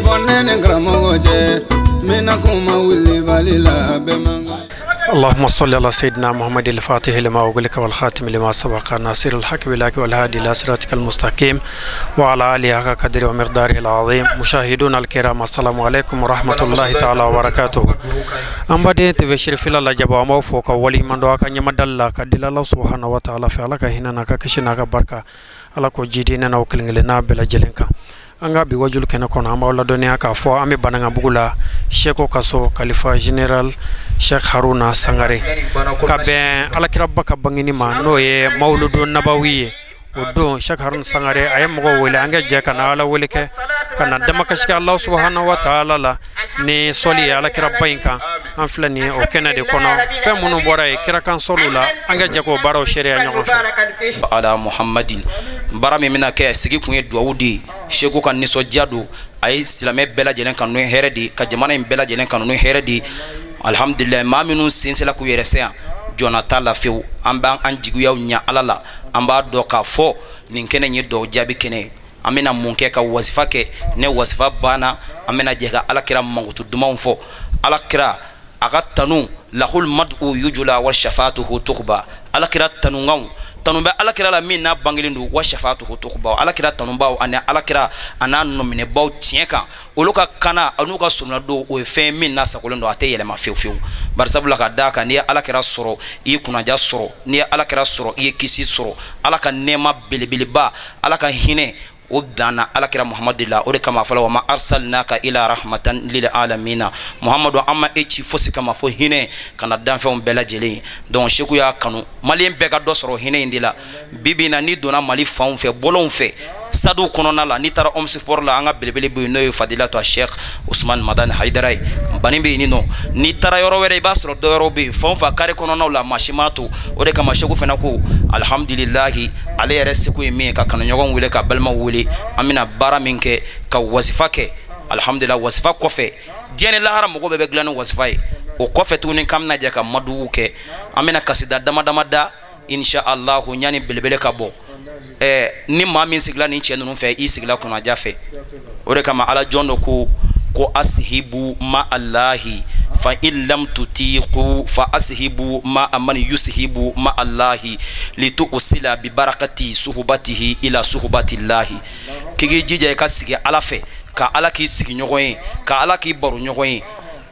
Bɔ ne ni karamɔgɔ cɛ n bɛna kuma wulibali la bɛɛ man kan. اللهم صل على سيدنا محمد الفاتح لما أغلق والخاتم لما سبق ناصر الحق بالحق والهادي إلى صراطك المستقيم وعلى آله حق قدره ومقداره العظيم. مشاهدون الكرام، السلام عليكم ورحمة الله تعالى وبركاته. An baden TV Sherifila lajɛbaaw, an b'aw fo ka waleɲuman dɔn a ka ɲɛmadali la ka deli Ala subahana wa taala fɛ, Ala ka hinɛ n'a ka kisi n'a ka barika, Ala k'o jidi ne n'aw kelen kelenna bɛɛ lajɛlen kan. An ka bi wajulu kɛnɛ kɔnɔ, an b'aw ladɔnniya k'a fɔ an bɛ Banankabugu la, Seko ka so, Kalifa Général Cheikh Haruna Sangare, ka bɛn Alakiraba ka bangeni ma, n'o ye Mawuludu Nabawi ye. O don, Cheikh Haruna Sangare a ye mɔgɔw wele an ka jɛ ka na Ala wele kɛ, ka na damakasi kɛ Ala subahana wa taala la ni sɔli ye Alakiraba in kan. An filɛ nin ye o kɛnɛ de kɔnɔ. Fɛn minnu bɔra yen kirakan sɔliw la, an ka jɛ k'o baaraw seereya ɲɔgɔn fɛ. Ala Muhammadin, baara min bɛna kɛ, sigi kun ye duwawu de ye. Seko ka nisɔndiya don, a ye silamɛ bɛɛ lajɛlen kanu ni hɛrɛ de ye, ka jamana in bɛɛ lajɛlen kanu ni hɛrɛ de ye. Alihamudulilayi, maa minnu sen sera k'u yɛrɛ se yan, jɔnna t'a la fewu. An b'an an jigiyaw ɲa Ala la. An b'a dɔn k'a fɔ nin kɛnɛ in ye duwawu jaabi kɛnɛ ye. An bɛna mun kɛ? Ka wasifa kɛ. Ne wasifa banna, an bɛna jɛ ka Alakira mankutu dumanw fɔ. Alakira a ka tanu lahul madu yujula wa shafatuhu tuqba. Alakira tanukanw, tanu bɛ Alakira la min n'a bangelen don. Wa shafatuhu tuqba, Alakira tanubaw ani Alakira a n'a nɔminɛbaw tiɲɛ kan, olu ka kana an'u ka surunna don, o ye fɛn min n'a sagolen don, a tɛ yɛlɛma fewu fewu. Barisabula ka d'a kan, n'i ye Alakira sɔrɔ, i ye kunnaja sɔrɔ. N'i ye Alakira sɔrɔ, i ye kisi sɔrɔ. Ala ka nɛɛma belebeleba, Ala ka hinɛ, o danna Alakira Muhamadu la. O de kama a fɔla: wa ma arsalnaka ila rahmatan lil alamina. Muhamadu, an ma e ci fosi kama fo hinɛ ka na danfɛnw bɛɛ lajɛlen. Donc Seku y'a kanu Maliyɛn bɛɛ ka dɔ sɔrɔ hinɛ in de la. Bi bi in na, n'i donna Mali fanw fɛ, bɔlɔnw fɛ, stade kɔnɔna la, n'i taara Omnisport la, an ka belebele bɛ yen, n'o ye Fadilatu Sheikh Usman Madani Hayidara ye, bani bɛ yen nɔ. N'i taara yɔrɔ wɛrɛ, i b'a sɔrɔ dɔ wɛrɛw bɛ yen. Fan o fan, carré kɔnɔnaw la, maa si m'a to. O de kama Seku fana ko alihamudulilahi, ale yɛrɛ seko ye min ye, ka kanuɲɔgɔnw wele, ka balimaw wele. An bɛna baara min kɛ, ka wasifa kɛ. Alihamudulila, wasifa kɔfɛ, diɲɛ ni lahara mɔgɔ bɛɛ bɛ dilan ni wasifa ye. O kɔfɛ tuguni, k'an bɛna jɛ ka madugu kɛ. An bɛna kasida dama dama da, insha Allahu, ɲani belebele ka bɔ. Ni maa min sigila nin cɛ ninnu fɛ, i sigila kunnaja fɛ. O de kama Ala jɔn dɔ ko ko asihibu ma Allahi fa in lam tutiqu fa asihibu ma man yusihibu ma Allahi litu usila bi barakati suhbatihi ila suhbatillahi. K'i k'i jija i ka sigi Ala fɛ, ka Ala k'i sigi ɲɔgɔn ye, ka Ala k'i baro ɲɔgɔn ye.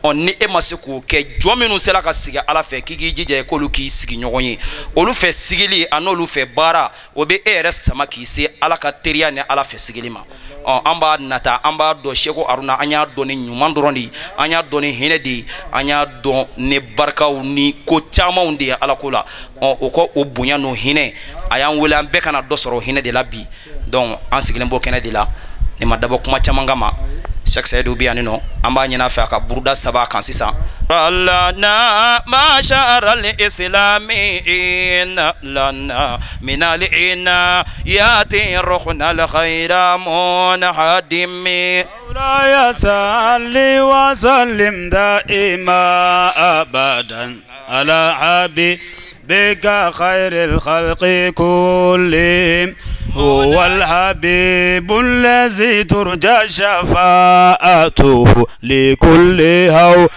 Ɔ, ni e ma se k'o kɛ, jɔn minnu sera ka sigi Ala fɛ, k'i k'i jija i k'olu k'i sigi ɲɔgɔn ye. Olu fɛ sigili a n'olu fɛ baara, o bɛ e yɛrɛ sama k'i se Ala ka teriya ni Ala fɛ sigili ma. Ɔ, an b'a nata, an b'a dɔn Seko Aruna, an y'a dɔn ni ɲuman dɔrɔn de ye, an y'a dɔn ni hinɛ de ye, an y'a dɔn ni barikaw ni ko camanw de ye Ala ko la. Ɔ, o kɔ, o bonya n'o hinɛ, a y'an wele an bɛɛ kana dɔ sɔrɔ hinɛ de la bi. Donc an sigilen b'o kɛnɛ de la. Nin ma dabɔ kuma caman kama. Cheikh Seydou bi yan nɔ, an b'a ɲini a fɛ a ka buruda saba kan sisan. لنا معشر الإسلام إن لنا من العنايات ركن الخير منحدم. مولاي صل وسلم دائما أبدا على حبيبك خير الخلق كلهم، هو الحبيب الذي ترجى شفاعته لكل هول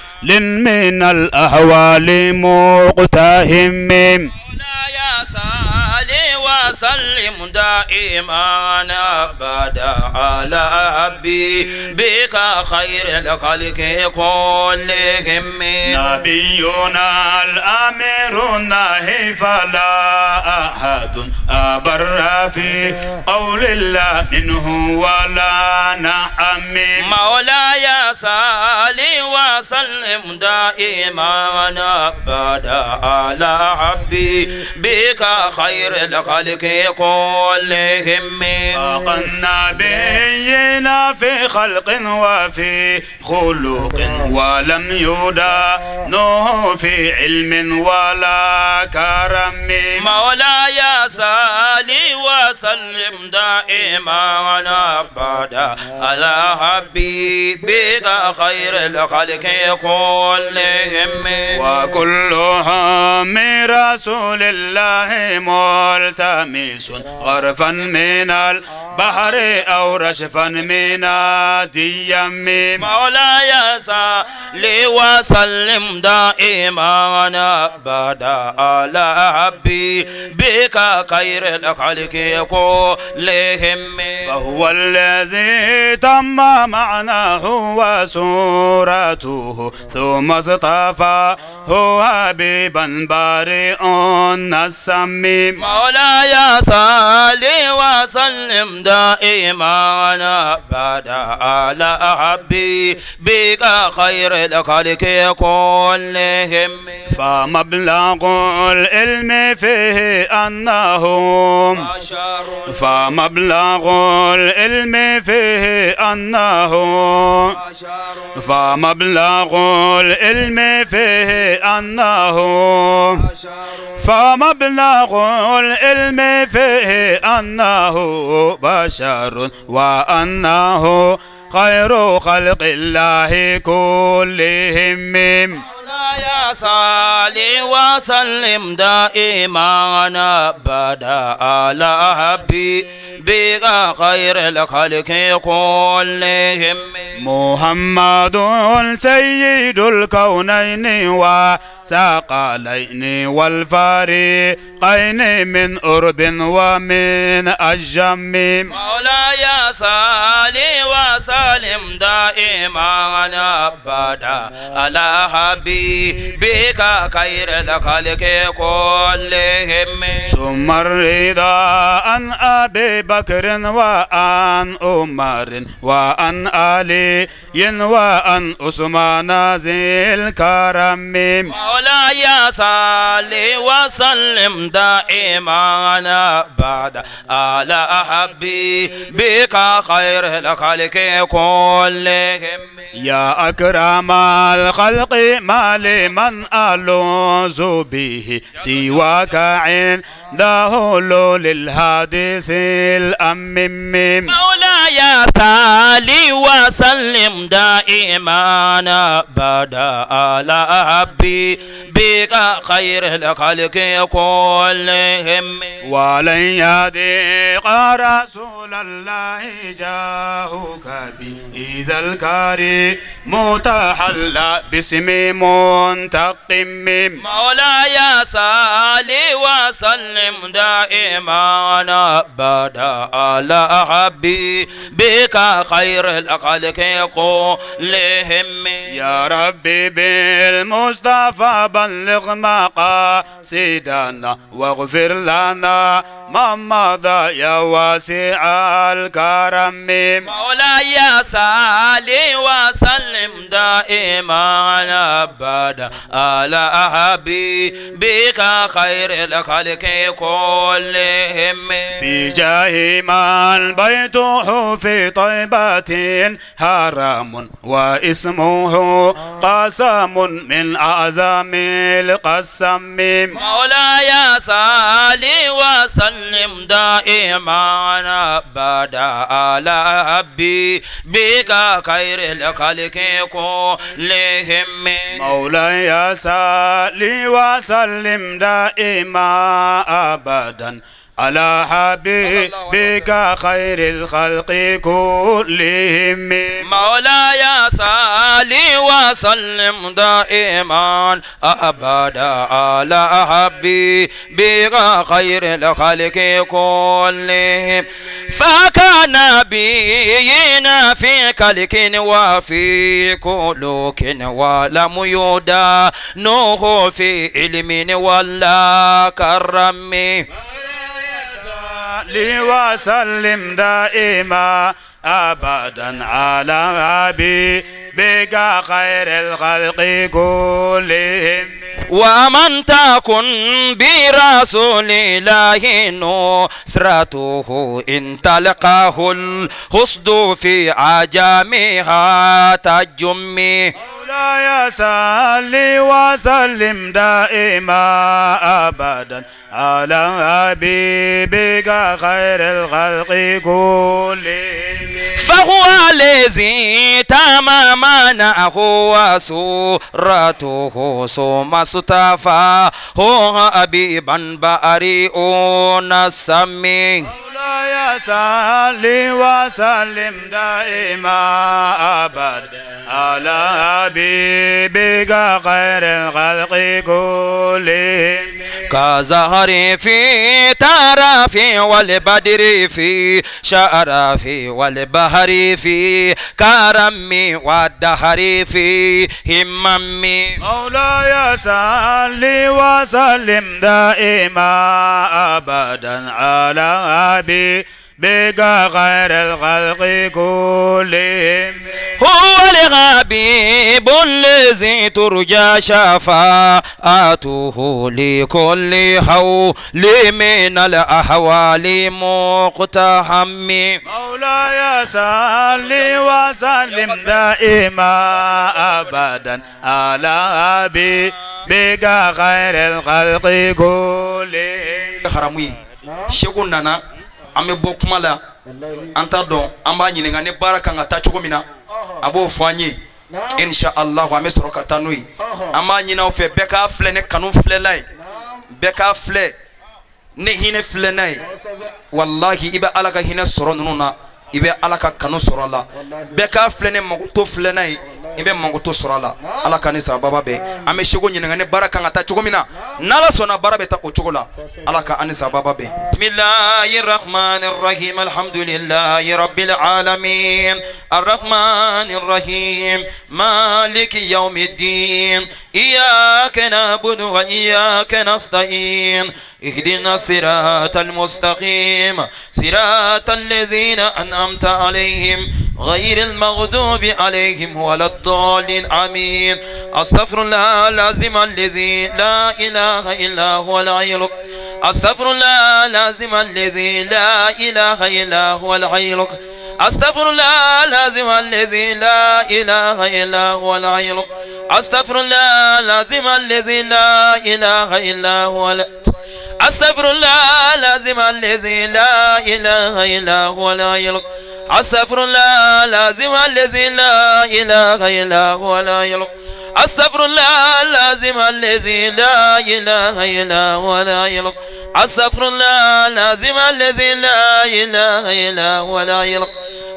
من الأهوال مقتحم. مولاي صل وسلم دائما أبدا على حبيبك خير الخلق كلهم. نبينا الأمير الناهي، فلا أحد أبر في قول الله منه ولا نعم. مولاي صل وسلم دائما أبدا على حبيبك خير الخلق كلهم. فاق النبيين في خلق وفي خلق، ولم يدانوه في علم ولا كرم. مولاي صل وسلم دائما أبدا على حبيبك خير الخلق كلهم. وكلهم من رسول الله ملتمس غرفا من البحر أو رشفا من ديم. مولاي صل وسلم دائما أبدا على حبيبك خير الخلق كلهم. فهو الذي تم معناه وسورته ثم اصطفاه حبيبا بارئ النسم. مولاي صل وسلم دائما أبدا على حبيبك خير الخلق كلهم. فمبلغ العلم فيه أنه بشر، فمبلغ العلم فيه أنه بشر، فمبلغ العلم فيه أنه بشر، فمبلغ العلم فيه أنه بشر وأنه خير خلق الله كلهم. مولاي صل وسلم دائما أبدا على حبيبك خير الخلق كلهم. محمد سيد الكونين وثقلين والفريقين من أرب ومن الجم. مولاي صل وسلم دائما أبدا على حبيبك خير الخلق كلهم. ثم الرضا عن أبي بكر وعن عمر وعن علي وعن عثمان ذي الكرم. مولاي صل وسلم دائما أبدا على حبيبك خير الخلق كلهم. يا أكرم الخلق ما لمن ألوذ به سواك عنده للحادث الأمم. مولاي صل وسلم دائما أبدا على حبيبك خير الخلق كلهم. ولن يضيق رسول الله جاهك بإذا الكريم متحلى باسم منتقم. مولاي صل وسلم دائما أبدا على حبيبك خير الخلق كلهم. يا ربي بالمصطفى بلغ مقاصدنا واغفر لنا ما مضى يا واسع الكرم. مولاي صل وسلم دائما أبدا على حبيبك خير الخلق كلهم. بجاه من بيته في طيبة حرام واسمه قسم من أعظم القسم. مولاي صل وسلم دائما أبدا على حبيبك خير الخلق كلهم. مولاي صل وسلم دائما أبدا على حبيبك خير الخلق كلهم. مولاي صل وسلم دائما أبدا على حبيبك خير الخلق كلهم. فكان نبينا في خلق وفي خلق ولم يدانوه في علم ولا كرم. وسلم دائما أبدا على حبيبك خير الخلق كلهم. ومن تكن برسول الله نصرته إن تلقاه الحسد في عجمها تجم. مولاي صل وسلم دائما أبدا على حبيبك خير الخلق كلهم. فهو الذي تم معناه وسورته ثم اصطفاه حبيبا بارئ السمي. مولاي مولاي صل وسلم دائما أبدا على حبيبك خير الخلق كلهم. كزهر في طرف والبدر في شرف والبحر في كرم والدهر في همم. مولاي صل وسلم دائما أبدا على حبيبك خير الخلق كلهم. هو الحبيب الذي ترجى شفاعته لكل حول من الأحوال مقتحم. مولاي صل وسلم دائما أبدا على حبيبك خير الخلق كلهم. Haramu Segu nana an bɛ bɔ kuma la an t'a dɔn an b'a ɲininka ni baara kan ka taa cogo min na a b'o fɔ an ye insha Allah an bɛ sɔrɔ ka taa n'o ye. An b'a ɲini aw fɛ bɛɛ k'a filɛ ne kanu filɛla ye, bɛɛ k'a filɛ ne hinɛ filɛ n'a ye. Walahi i bɛ Ala ka hinɛ sɔrɔ ninnu na, i bɛ Ala ka kanu sɔrɔ a la. Bɛɛ k'a filɛ ne magoto filɛ n'a ye, i bɛ magoto sɔrɔ a la. Ala ka ni sababa bɛn. An bɛ Segu ɲininka ni baara kan ka taa cogo min na, n'Ala sɔnna baara bɛ taa o cogo la. Ala ka an ni sababa bɛn. Bismillahir Rahmanir Rahim. Alhamdulillahi Rabbil alamin. Arrahmanir Rahim. Maliki yawmiddin. Iyyaka na'budu wa iyyaka nasta'in. اهدنا الصراط المستقيم صراط الذين أنعمت عليهم غير المغضوب عليهم ولا الضالين آمين. أستغفر الله العظيم الذي لا إله إلا هو الحي القيوم. أستغفر الله العظيم الذي لا إله إلا هو الحي القيوم. أستغفر الله العظيم الذي لا إله إلا هو الحي القيوم. أستغفر الله العظيم الذي لا إله إلا هو. أستغفر الله العظيم الذي لا إله إلا هو الحي القيوم. أستغفر الله العظيم الذي لا إله إلا هو الحي القيوم. أستغفر الله العظيم الذي لا إله إلا هو الحي القيوم. أستغفر الله العظيم الذي لا إله إلا هو الحي القيوم.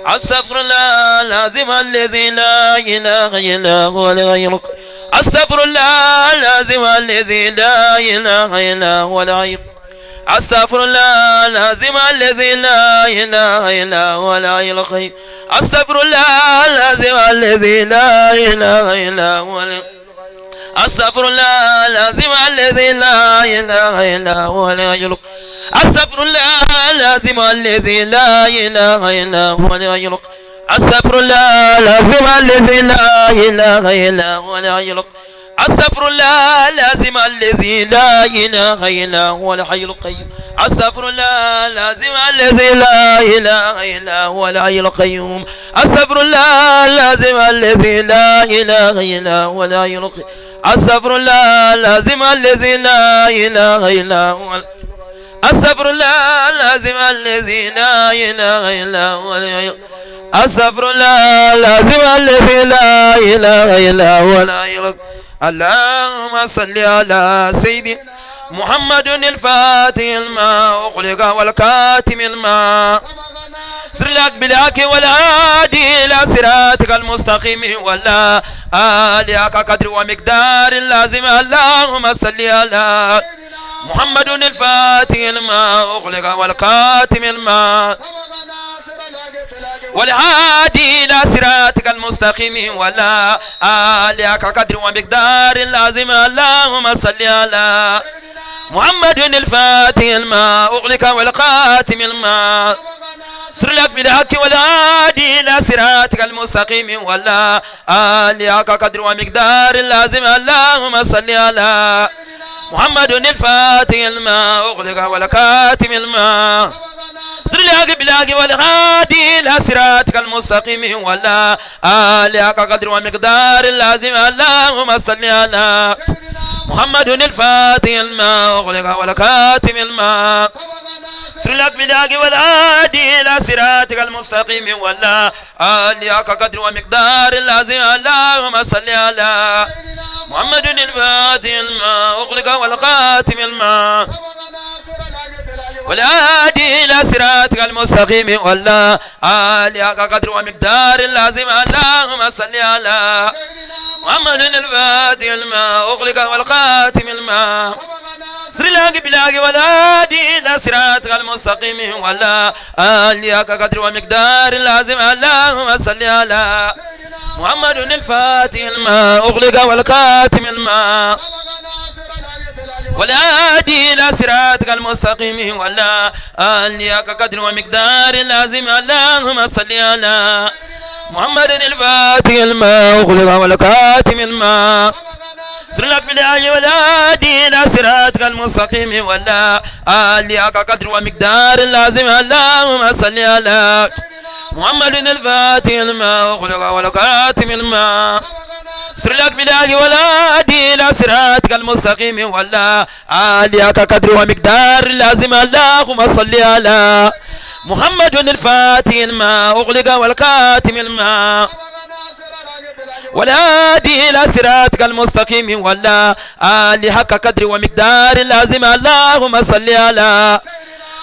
أستغفر الله العظيم الذي لا إله إلا هو الحي القيوم. أستغفر الله العظيم الذي لا إله إلا هو الحي. أستغفر الله العظيم الذي لا إله إلا هو الحي القيوم. أستغفر الله العظيم الذي لا إله إلا هو الحي. أستغفر الله العظيم الذي لا إله إلا هو الحي القيوم. أستغفر الله العظيم الذي لا إله إلا هو الحي القيوم. أستغفر الله العظيم الذي لا إله إلا هو الحي القيوم. أستغفر الله العظيم الذي لا إله إلا هو الحي القيوم. أستغفر الله العظيم الذي لا إله إلا هو الحي القيوم. أستغفر الله العظيم الذي لا إله إلا هو الحي القيوم. أستغفر الله العظيم الذي لا إله إلا هو. أستغفر الله العظيم الذي لا إله إلا هو الحي. أستغفر الله العظيم الذي لا إله إلا هو الحي القيوم. اللهم صل على سيدنا محمد الفاتح الماء أغلق والكاتم الماء سر لك بالحق والهادي إلى صراطك المستقيم ولا آلك قدر ومقدار اللازم. اللهم صل على محمد الفاتح الماء أغلق والكاتم الماء والهادي إلى صراطك المستقيم ولا آلك قدر ومقدار اللازم. اللهم صل على محمد الفاتح الماء أغلق والقاتم الماء سر لك بالحق والهادي إلى صراطك المستقيم ولا آلك قدر ومقدار اللازم. اللهم صل على محمد الفاتح الماء أغلق والكاتم الماء سر لك بالحق والهادي إلى صراطك المستقيم ولا آلك قدر ومقدار اللازم. اللهم صل على محمد الفاتح الماء أغلق والكاتم الماء سر لك بالحق والهادي إلى صراطك المستقيم ولا آلك قدر ومقدار اللازم. اللهم صل على محمد الفاتح الماء أغلق والخاتم الماء والهادي إلى صراطك المستقيم ولا آله حق قدر ومقدار اللازم. اللهم صل على محمد الفاتح لما أغلق والخاتم لما سر الحق بالحق والهادي إلى صراطك المستقيم ولا آله حق قدر ومقدار اللازم. اللهم صل على محمد الفاتح لما أغلق والخاتم لما والهادي إلى صراطك المستقيم ولا آله حق قدر ومقدار اللازم. اللهم صل على محمد الفاتح لما أغلق والخاتم لما سر لك بالله والهادي إلى صراطك المستقيم ولا آله حق قدر ومقدار اللازم. اللهم صل على محمد الفاتح لما أغلق والخاتم لما سر لك بالله والهادي إلى صراطك المستقيم ولا آله حق قدر ومقدار اللازم. اللهم صل على محمد الفاتح لما أغلق والخاتم لما والهادي إلى صراطك المستقيم ولا آله حق قدر ومقدار اللازم. اللهم صل على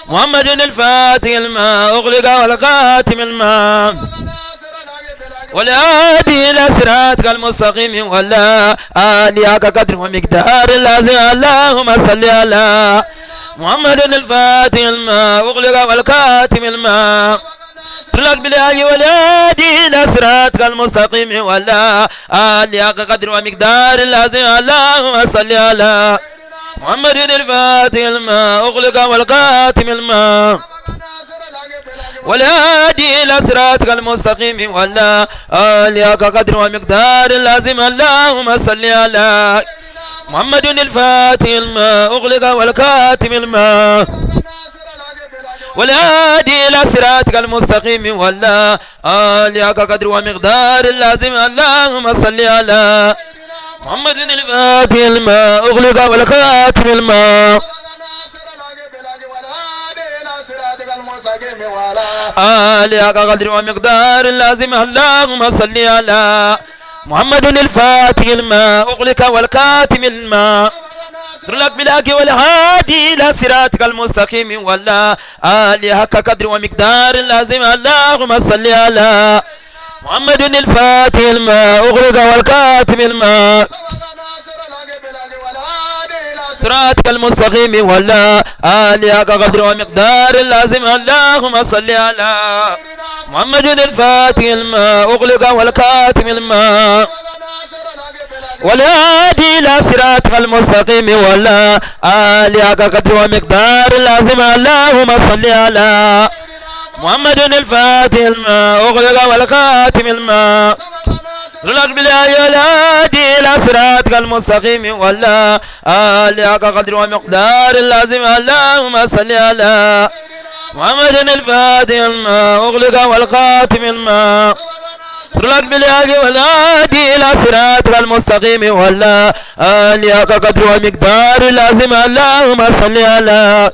محمد الفاتح لما أغلق والخاتم لما والهادي إلى صراطك المستقيم ولا آله حق قدر ومقدار اللازم. اللهم صل على محمد الفاتح لما أغلق والخاتم لما سرلك بالله والهادي إلى صراطك المستقيم ولا آله حق قدر ومقدار اللازم. اللهم صل على محمد الفاتح لما أغلق والخاتم لما والهادي إلى صراطك المستقيم ولا آله حق قدر ومقدار اللازم. اللهم صل على محمد الفاتح لما أغلق والخاتم لما والهادي إلى صراطك المستقيم ولا آله حق قدر ومقدار اللازم. اللهم صل على محمد الفاتح لما أغلق والخاتم لما آله حق قدر ومقدار اللازم. اللهم صل على محمد الفاتح لما أغلق والخاتم لما سرلك بالحق والهادي إلى صراطك المستقيم ولا آله حق قدر ومقدار اللازم. اللهم صل على محمد الفاتح لما أغلق والخاتم لما صراطك المستقيم ولا آله حق قدر ومقدار اللازم. اللهم صل على محمد الفاتح لما أغلق والخاتم لما والهادي إلى صراطك المستقيم ولا آله حق قدر ومقدار اللازم. اللهم صل على محمد الفاتح لما أغلق والخاتم لما سرلك بالله والهادي إلى صراطك المستقيم ولا آله حق قدر ومقدار اللازم. اللهم صل على محمد الفاتح لما أغلق والخاتم لما سرلك بالله والهادي إلى صراطك المستقيم ولا آله حق قدر ومقدار اللازم. اللهم صل على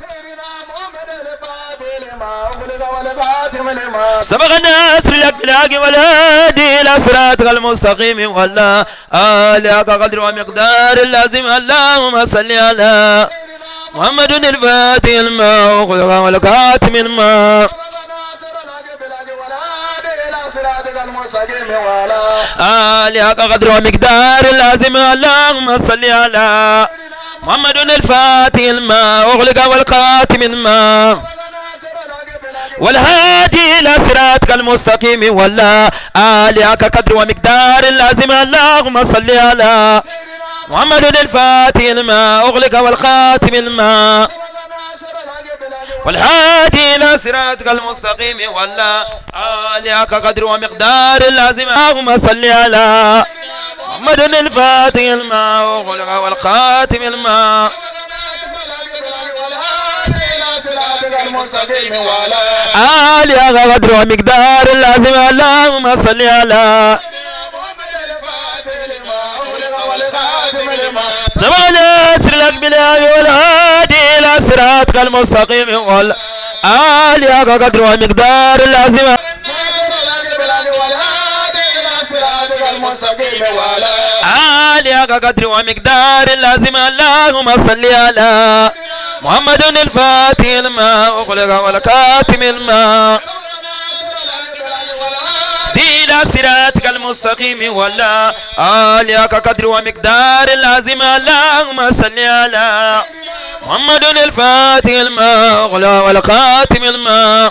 سبق الناصر لك بالحق والهادي إلى صراطك المستقيم ولا آله حق قدر ومقدار اللازم. اللهم صل على محمد الفاتح لما أغلق والخاتم لما آله حق قدر ومقدار اللازم. اللهم صل على محمد الفاتح لما أغلق والخاتم لما والهادي إلى صراطك المستقيم ولا آله حق قدر ومقدار اللازم. اللهم صل على محمد الفاتح لما أغلق والخاتم لما والهادي إلى صراطك المستقيم ولا آله حق قدر ومقدار اللازم. اللهم صل على محمد الفاتح لما أغلق والخاتم لما آله حق قدر ومقدار اللازم. اللهم صل على سبحان لك بالله والهادي إلى صراطك المستقيم والآل حق قدر ومقدار اللازم. آل حق قدر ومقدار اللازم. اللهم صل على محمد الفاتح لما أغلق والكاتم لما إلى صراطك المستقيم ولا آلك قدر ومقدار العظيم. اللهم صل على محمد الفاتح لما أغلق والخاتم لما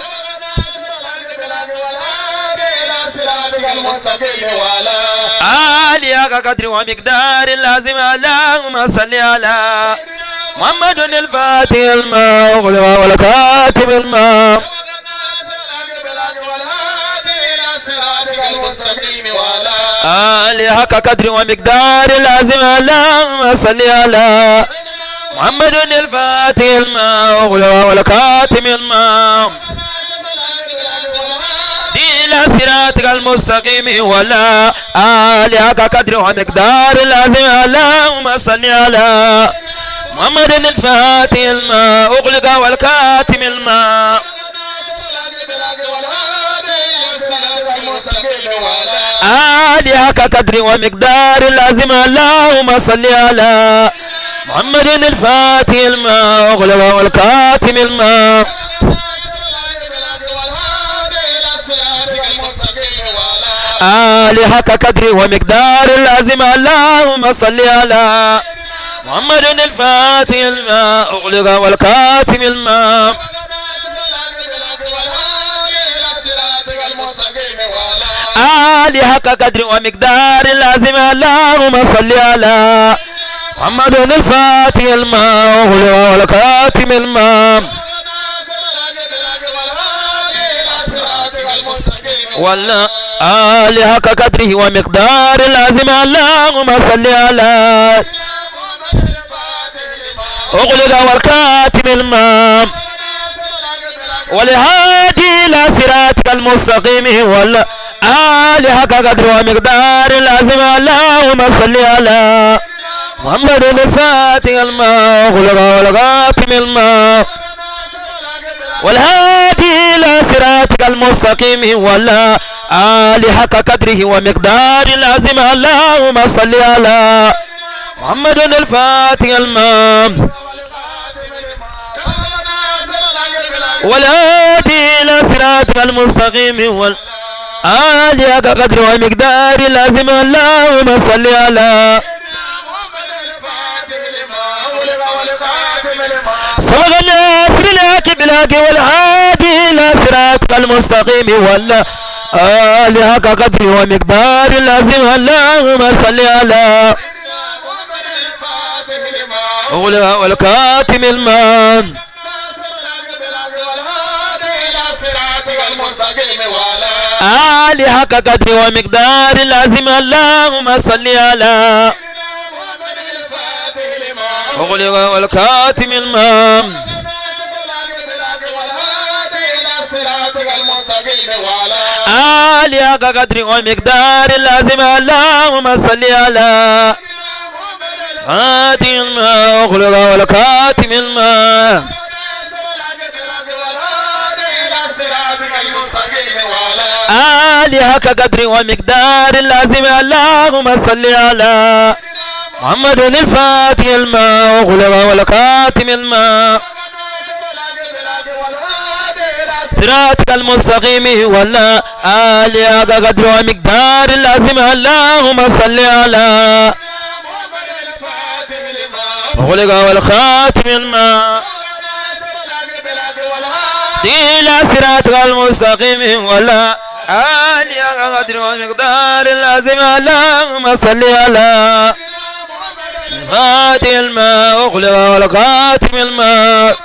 آلك قدر ومقدار العظيم. اللهم صل على محمد الفاتح لما أغلق والخاتم لما آله حق قدر ومقدار العظيم. اللهم صل على محمد الفاتح لما أغلق والخاتم لما إلى صراطك المستقيم ولا آله حق قدر ومقدار العظيم. اللهم صل على محمد الفاتح لما أغلق والخاتم لما آله حق قدر ومقدار العظيم. اللهم صل على محمد الفاتح لما أغلق والخاتم لما آله حق قدر ومقدار العظيم. اللهم صل على محمد الفاتح لما أغلق والخاتم لما آله حق قدر ومقدار العظيم. اللهم صل على محمد الفاتح لما أغلق والخاتم لما ولا آله حق قدره ومقدار العظيم. اللهم صل على أغلق والخاتم لما والهادي إلى صراطك المستقيم ولا آله حق قدر ومقدار العظيم. اللهم صل على محمد الفاتح لما أغلق والخاتم لما والهادي إلى صراطك المستقيم ولا آله حق قدره ومقدار العظيم. اللهم صل على محمد الفاتح لما والهادي إلى صراطك المستقيم والآل حق قدر ومقدار العظيم. اللهم صل على سبق الناصر الحق بالحق والهادي إلى صراطك المستقيم ولا آل حق قدر ومقدار العظيم. اللهم صل على والكاتم المان آل حق قدر ومقدار العظيم. اللهم صل على والكاتم المام آل حق قدر ومقدار العظيم. اللهم صل على فاتح الماء أغلق والكاتم الماء آل حق قدر ومقدار العظيم. اللهم صل على محمد الفاتح الماء أغلق والكاتم الماء صراطك المستقيم ولا آل حق قدر ومقدار العظيم. اللهم صل على أغلق والخاتم الماء إلى صراطك المستقيم ولا آل حق قدر ومقدار العظيم. اللهم صل على فاتح الماء أغلق والخاتم الماء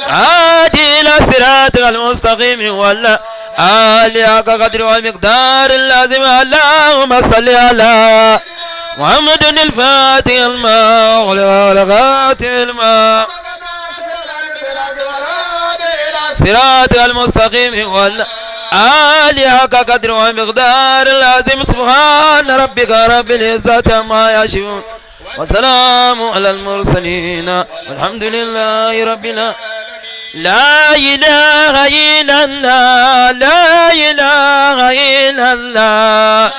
هادي إلى صراطك المستقيم ولا آل حق قدر ومقدار العظيم. اللهم صل على محمد الفاتح الماء أغلق والخاتم الماء صراط المستقيم ولا آل حق قدر ومقدار العظيم. سبحان ربك رب العزة عما يصفون وسلام على المرسلين والحمد لله رب العالمين. لا إله إلا الله، لا إله إلا الله،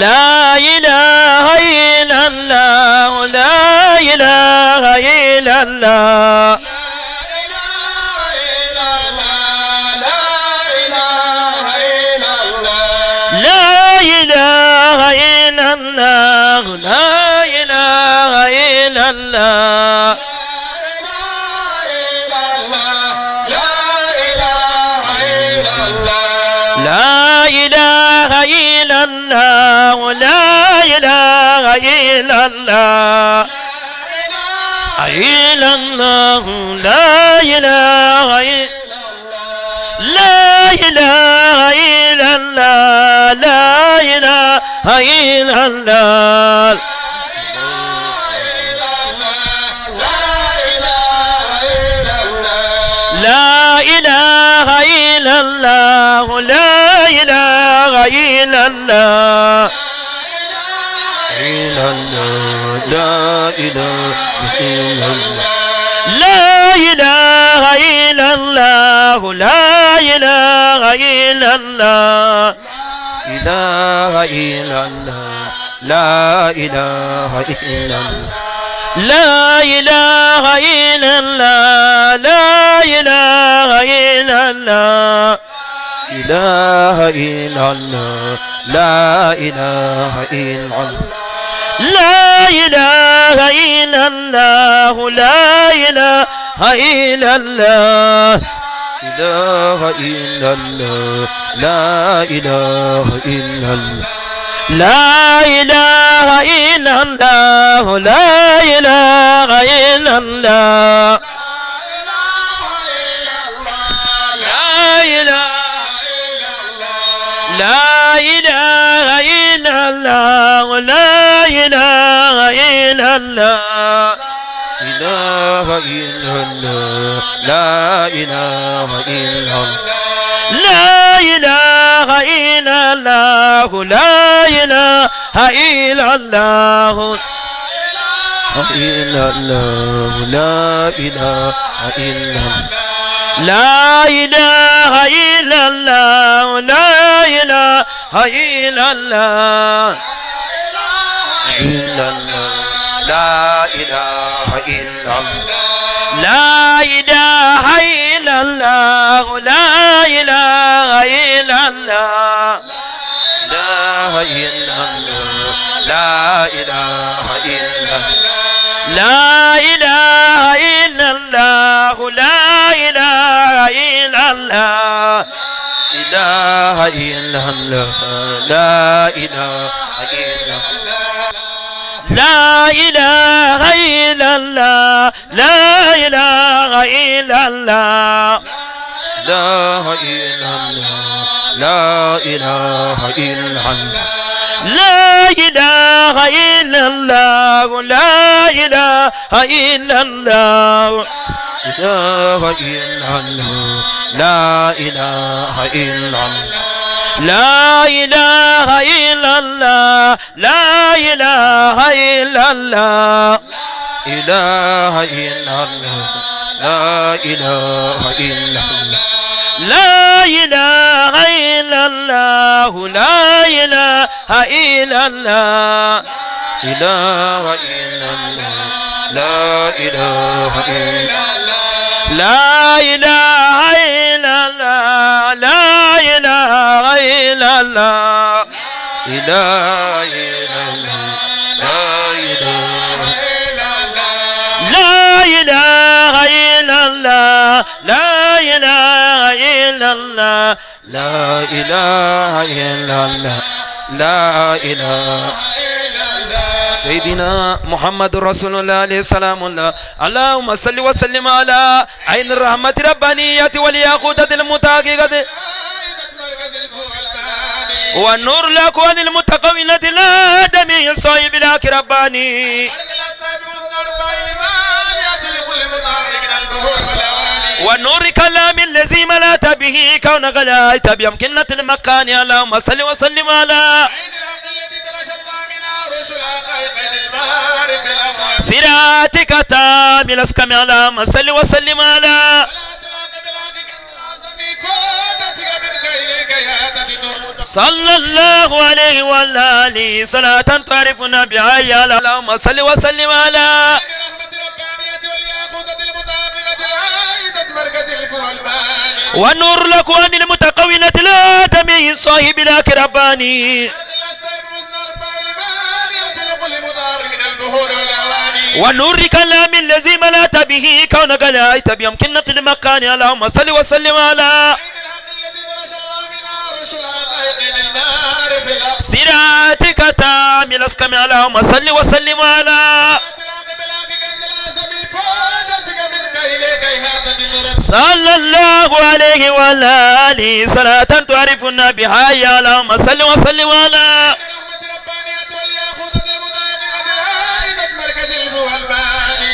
لا إله إلا الله لا إله إلا الله لا إله إلا الله لا إله إلا الله لا إله إلا الله لا إله إلا الله إلا الله لا إله لا إله إلا الله لا إله إلا الله لا إله إلا الله لا إله إلا الله إلا الله لا إله إلا الله لا إله إلا الله لا إله إلا الله إله إلا الله لا إله إلا الله لا إله إلا الله لا إله إلا الله إله إلا الله لا إله إلا الله لا إله إلا الله لا إله إلا الله إله إلا الله لا إله إلا الله لا إله إلا الله لا إله إلا الله لا إله لا إله إلا الله لا إله إلا الله إله إلا الله لا إله إلا الله لا إله إلا الله لا إله إلا الله إلا الله لا إله إلا الله لا إله إلا الله لا إله إلا الله إلا الله لا إله إلا الله لا إله إلا الله لا إله إلا الله لا إله إلا الله لا إله إلا الله لا إله إلا الله لا إله إلا الله إله إلا الله لا إله إلا الله لا إله إلا الله لا إله إلا الله لا إله الله لا إله إلا الله لا إله إلا الله لا إله إلا الله إله إلا الله لا إله إلا الله لا إله إلا الله لا إله إلا الله إله إلا الله لا إله إلا الله لا إله إلا الله لا إله إلا الله إله إلا الله لا إله إلا الله لا إله إلا الله لا إله إلا الله إله إلا الله لا إله لا إله إلا الله لا إله إلا الله لا إله إلا الله لا إله سيدنا محمد رسول الله عليه السلام الله اللهم صل وسلم على عين الرحمة الربانية والياقوتة المتحققة والنور الأكوان المتقونة الآدمي صاحب الحق رباني ونور كلام الذي ملأت به كون غلايت بيمكنة المكان اللهم صل وسلم على صراطك تام الاسكم اللهم صل وسلم على صلى الله عليه وعلى آله صلاة تعرفنا بها يا اللهم صل وسلم على ونور الأكوان المتقونة الآدمي صاحب الأكرباني ونور كلام الذي ملأت به كونك لا بيمكنة المكان اللهم صل وسلم على صراطك تامل اسكم اللهم صل وسلم على صلى الله عليه وعلى آله صلاة تعرفنا بها يا اللهم صل وسلم على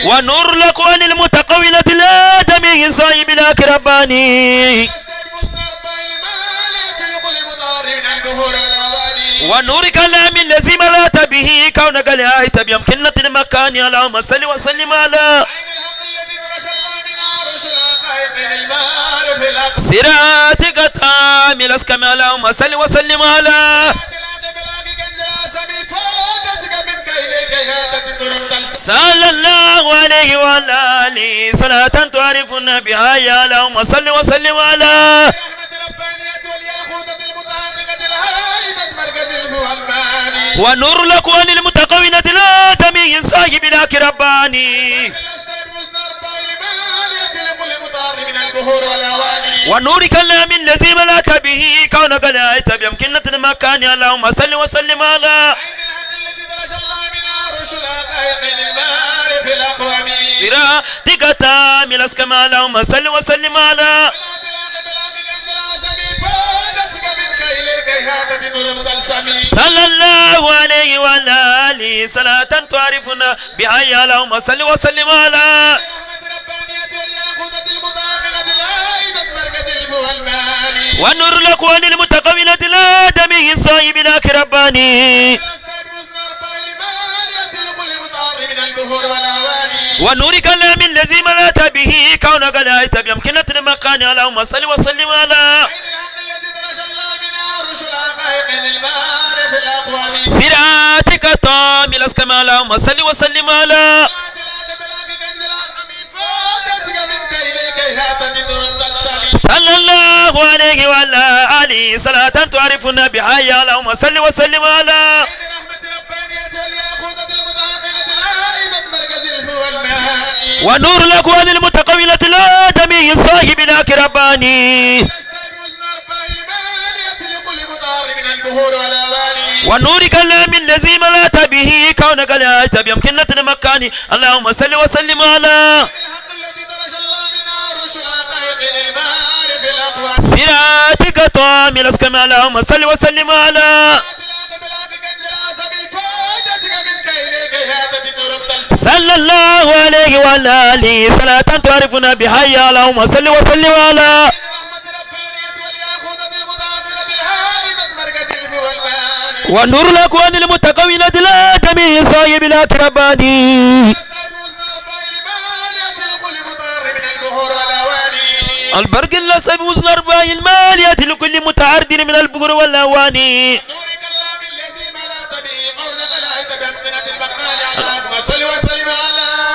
ونور الأكوان المتقونة الآدمي صاحب الأكرباني ونور كلام الذي ملأت به كونك لا بيمكنة المكان اللهم صل وسلم على صراطك تامل اسكم اللهم صل وسلم على صلى الله عليه وعلى آله صلاة تعرفنا بها يا اللهم صل وسلم على ونور الأكوان المتقونة الآدمي صاحب الأكرباني ونور كلام الذي ملأت به كونك لا بيمكنة المكان اللهم صل وسلم على صراطك تامل اسكم اللهم صل وسلم على صلى الله عليه وعلى آله صلاة تعرفنا بها يا اللهم صل وسلم على ونور الأكوان المتقونة الآدمي صاحب الأكرباني ونور كلام الذي ملأت به كونك لا بيمكنة المكان اللهم صل وسلم على صراطك تامل اسكم اللهم صل وسلم على صلى الله عليه وعلى آله صلاة تعرفنا بها يا اللهم صل وسلم على ونور الأكوان المتقونة الآدمي صاحب الأكرباني ونور كلام الذي ملأت به كونك لا بيمكنة المكان اللهم صل وسلم على صراطك تامل اسكم اللهم صل وسلم على صلى الله عليه وعلى آله صلاة تعرفنا بها يا اللهم صل وسلم على ونور الأكوان المتقونة الآدمي صاحب الأكرباني البرق الأصلب وزن أربع المالية لكل متعرض من البقر والأواني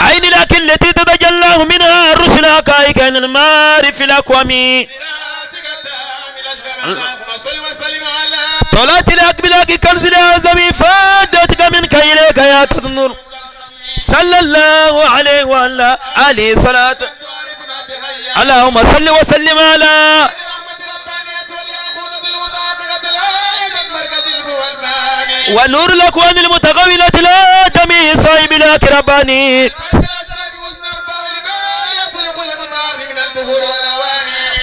عين الأكل التي تتجلى منها الرسل كائن المعارف الأكوام طلعت الأقبلاك كنز الأعظم فادتك منك إليك يا النور صلى الله عليه وعلى آله صلاة اللهم صل وسلم على ونور الأكوان المتقونة الآدمي صاحب الأكرباني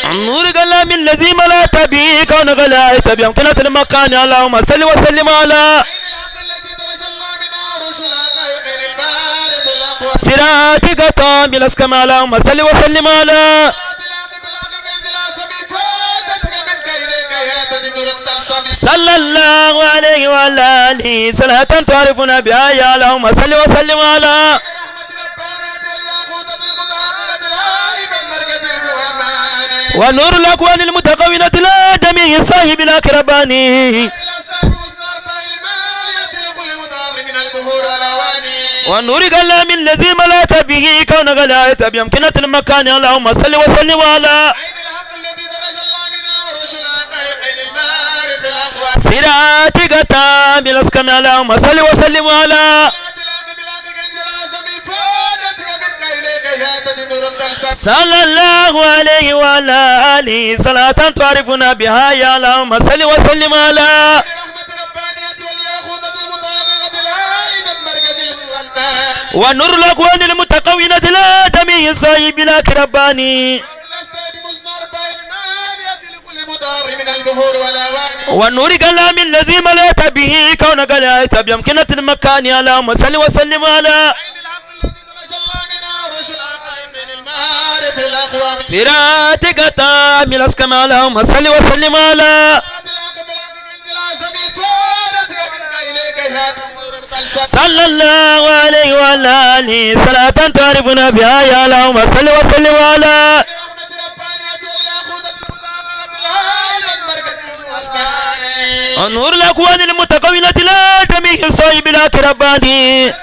نور كلام الذي ملأت به كونك لا بيمكنة المكان اللهم صل وسلم على صراطك تامل اسكم اللهم صل وسلم على صلى الله عليه وعلى آله صلاة تعرفنا بها يا اللهم صل وسلم على ونور الأكوان المتكونة الآدمي صاحب الأكرباني ونور كلام الذي ملأت به كون غلاية بأمكنة المكان اللهم صل وسلم على صراطك تام الأسكن اللهم صل وسلم على صلى الله عليه وعلى آله صلاة تعرفنا بها يا اللهم صل وسلم على ونور الأكوان المتكونة الآدمي صاحب الأكرباني ونور كلام الذي ملأت به كونك لا بأمكنة المكان اللهم صل وسلم على صراطك تام الأسكم اللهم صل وسلم على صلى الله عليه وعلى آله صلاة تعرفنا بها يا اللهم صل وسلم على نور الأكوان المتكونة الآدمي صاحب الأكرباني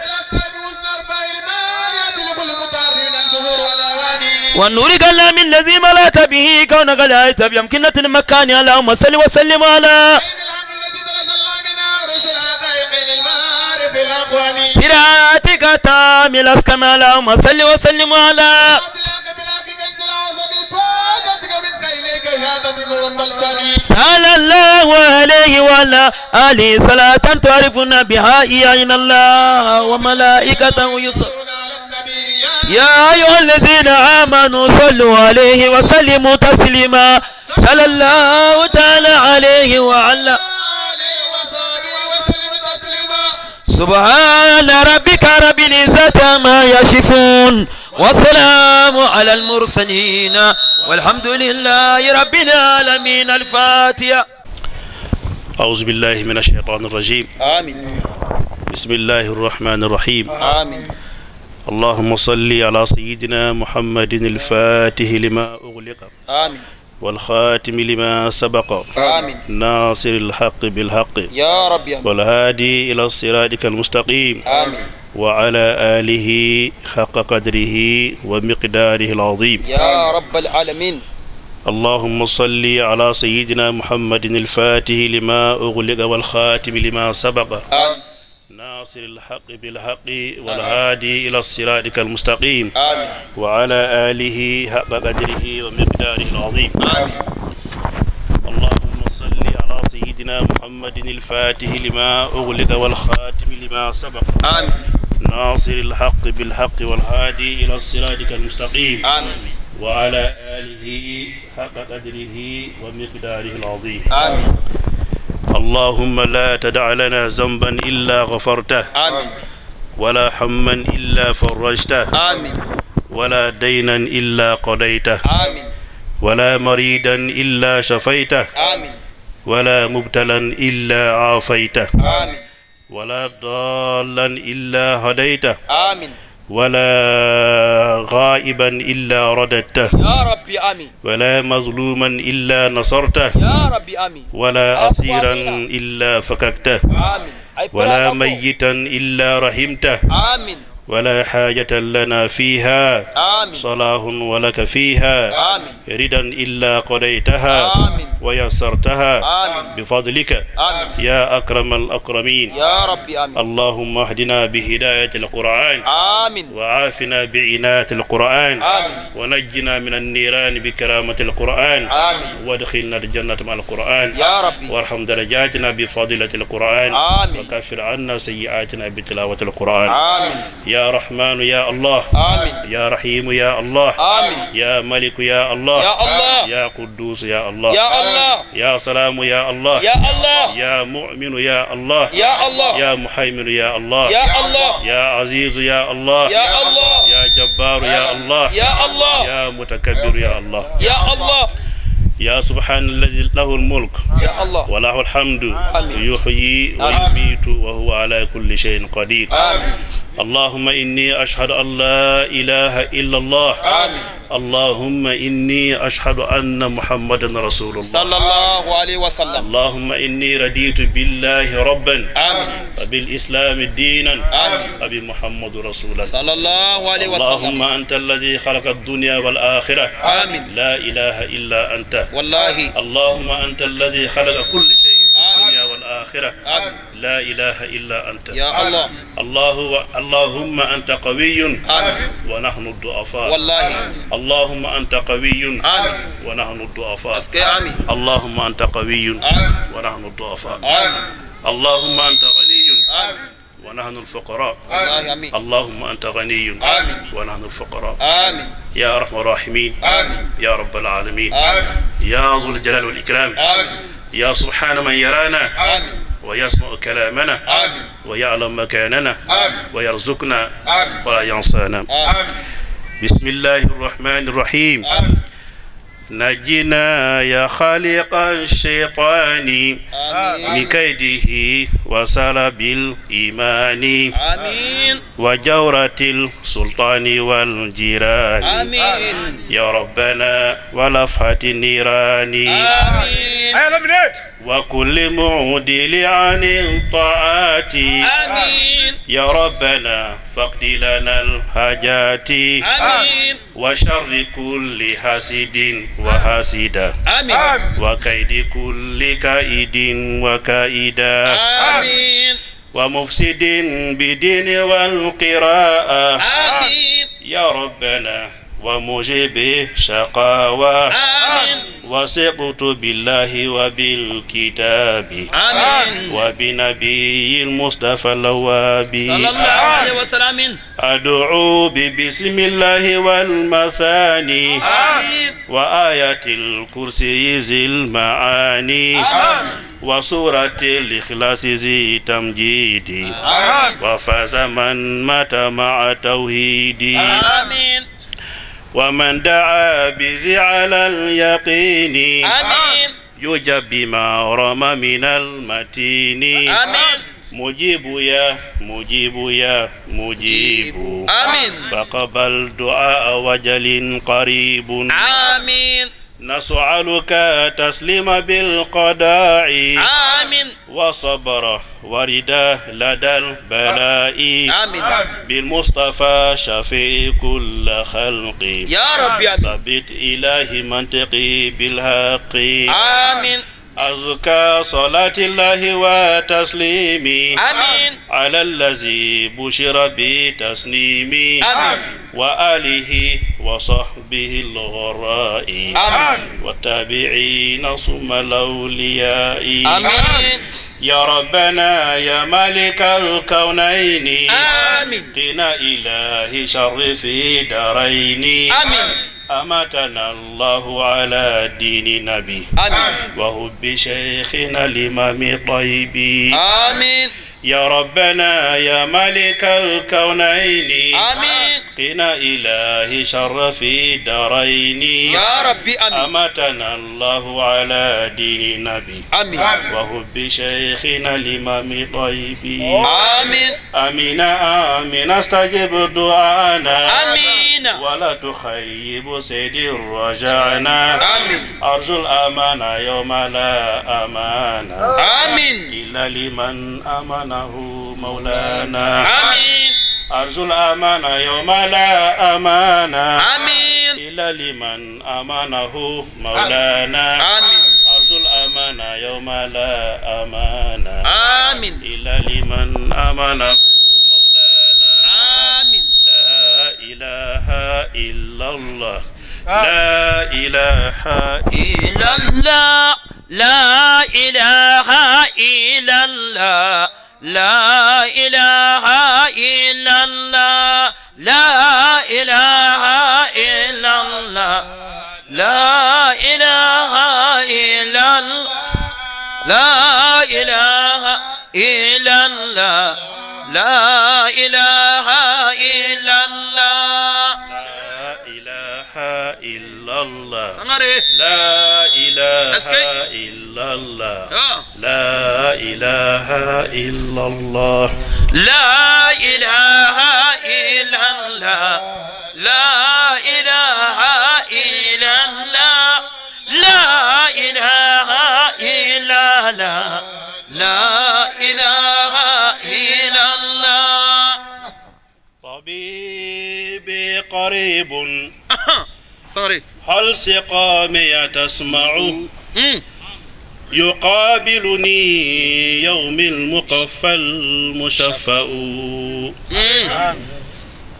والنور كلام الذي ملأت به كونك لا بأمكنة المكان اللهم صل وسلم على صراطك تام الأسكم اللهم صل وسلم على صلى الله عليه وعلى آله صلاة تعرفنا بها يا إن الله وملائكته يصلون يا أيها الذين آمنوا صلوا عليه وسلموا تسليما صلى الله تعالى عليه وعلى سبحان ربك رب العزة عما يصفون والسلام على المرسلين والحمد لله رب العالمين. الفاتحة. أعوذ بالله من الشيطان الرجيم. آمين. بسم الله الرحمن الرحيم. آمين. اللهم صل على سيدنا محمد الفاتح لما أغلق. آمين. والخاتم لما سبق. آمين. ناصر الحق بالحق يا رب. آمين. والهادي إلى صراطك المستقيم. آمين. وعلى آله حق قدره ومقداره العظيم يا رب العالمين. اللهم صل على سيدنا محمد الفاتح لما أغلق والخاتم لما سبق. آمين. ناصر الحق بالحق والهادي إلى صراطك المستقيم. آمين. وعلى آله حق قدره ومقداره العظيم. آمين. اللهم صل على سيدنا محمد الفاتح لما أغلق والخاتم لما سبق. آمين. ناصر الحق بالحق والهادي إلى صراطك المستقيم. آمين. وعلى آله حق قدره ومقداره العظيم. آمين. اللهم لا تدع لنا ذنبا إلا غفرته. آمين. ولا هما إلا فرجته. آمين. ولا دينا إلا قضيته. آمين. ولا مريدا إلا شفيته. آمين. ولا مبتلا إلا عافيته. آمين. ولا ضالا إلا هديته. آمين. ولا غائبا إلا رددته. يا ربي آمين. ولا مظلوما إلا نصرته. يا ربي آمين. ولا أسيرا إلا فككته. آمين. ولا ميتا إلا رحمته. آمين. ولا حاجة لنا فيها. آمين. صلاح ولك فيها. آمين. ردا إلا قضيتها. آمين. ويسرتها. آمين. بفضلك. آمين. يا أكرم الأكرمين. يا ربي آمين. اللهم اهدنا بهداية القرآن. آمين. وعافنا بعناية القرآن. آمين. ونجنا من النيران بكرامة القرآن. آمين. وادخلنا الجنة مع القرآن. يا ربي. وارحم درجاتنا بفضيلة القرآن. آمين. وكفر عنا سيئاتنا بتلاوة القرآن. آمين. يا رحمن يا الله. آمين. يا رحيم يا الله. آمين. يا ملك يا الله. يا الله. يا قدوس يا الله. يا الله. يا سلام يا الله. يا الله. يا مؤمن يا الله. يا الله. يا محيمن يا الله. يا الله. يا عزيز يا الله. يا الله. يا جبار يا الله. يا الله. يا متكبر يا الله. يا الله. يا سبحان الذي له الملك يا الله وله الحمد. آمين. يحيي ويميت وهو على كل شيء قدير. آمين. اللهم إني أشهد أن لا إله إلا الله. آمين. اللهم إني أشهد أن محمدا رسول الله صلى الله عليه وسلم. اللهم إني رضيت بالله ربا، آمين. وبالإسلام دينا، آمين. وبمحمد رسولا صلى الله عليه وسلم. اللهم أنت الذي خلق الدنيا والآخرة، آمين. لا إله إلا أنت. والله. اللهم أنت الذي خلق كل شيء في الدنيا والآخرة، آمين. لا إله إلا أنت. يا الله. اللهم أنت قوي، آمين. ونحن الضعفاء. والله. اللهم أنت قوي، آمين. ونحن الضعفاء. آمين. اللهم أنت قوي، آمين. ونحن الضعفاء. آمين. اللهم أنت غني، آمين. ونحن الفقراء. آمين. اللهم أنت غني، آمين. ونحن الفقراء. آمين. يا أرحم الراحمين، آمين. يا رب العالمين، آمين. يا ذو الجلال والإكرام، آمين. يا سبحان من يرانا، آمين. ويسمع كلامنا، آمين. ويعلم مكاننا، آمين. ويرزقنا، آمين. ولا ينسانا. آمين. بسم الله الرحمن الرحيم. آمين. نجنا يا خالق الشيطان، آمين. من كيده وسلب الإيمان، آمين. وجورة السلطان والجيران، آمين. يا ربنا ولفحة النيران، آمين. وكل معدل عن الطاعات، آمين. يا ربنا فاقض لنا الحاجات، آمين. وشر كل حاسد وحاسدة، آمين. وكيد كل كائد وكائدة، آمين. ومفسد بدين والقراءة، آمين. يا ربنا ومجيب شقاوة، آمين. وثقت بالله وبالكتاب، آمين. وبنبي المصطفى الوابي صلى الله عليه وسلم. أدعو ببسم الله والمثاني، آمين. وآية الكرسي ذي المعاني، آمين. وسورة الإخلاص ذي تمجيد، آمين. وفاز من مات مع توحيدي، آمين. ومن دعا بذي على اليقين، آمين. يجب بما رمى من المتين، آمين. مجيب يا مجيب يا مجيب، آمين. فقبل دعاء وجل قريب، آمين. نسألك تسليم بالقضاء، آمين. وصبر وردا لدى البلاء، آمين. بالمصطفى شفيع كل خلق، يا ربي آمين. ثبت إلهي منطقي بالحق، آمين. أزكى صلاة الله وتسليمي، آمين. على الذي بشر بتسليمي، آمين. وآله وصحبه الغراء، آمين. والتابعين ثم الأولياء، آمين. يا ربنا يا مالك الكونين، آمين. قنا إلهي شر في دارين، آمين. أماتنا الله على دين نبي، آمين. وحب شيخنا الإمام طيبي، آمين. يا ربنا يا مالك الكونين، آمين. قنا إلهي شر في دارين، يا ربي آمين. أماتنا الله على دين نبي، آمين. وحب شيخنا الإمام طيبي، آمين. آمين آمين. استجب دعانا، آمين. ولا تخيب سيدي رجعنا، آمين. أرجو الأمانة يوم لا أمانة، آمين. إلا لمن أمنه مولانا، آمين. أرجو الأمانة يوم لا أمانة، آمين. إلا لمن أمنه مولانا، آمين. أرجو الأمانة يوم لا أمانة، آمين. إلا لمن أمنه مولانا، آمين. لا إله إلا الله، لا إله إلا الله، لا إله إلا الله، لا إله إلا الله، لا إله إلا الله، لا إله إلا الله، لا إله إلا الله، لا إله إلا الله، لا إله إلا الله، لا إله إلا الله، لا إله إلا الله، لا إله إلا الله، لا إله لا إله إلا الله. طبيبي قريب هل سقامي تسمع؟ يقابلني يوم المقفى المشفأ.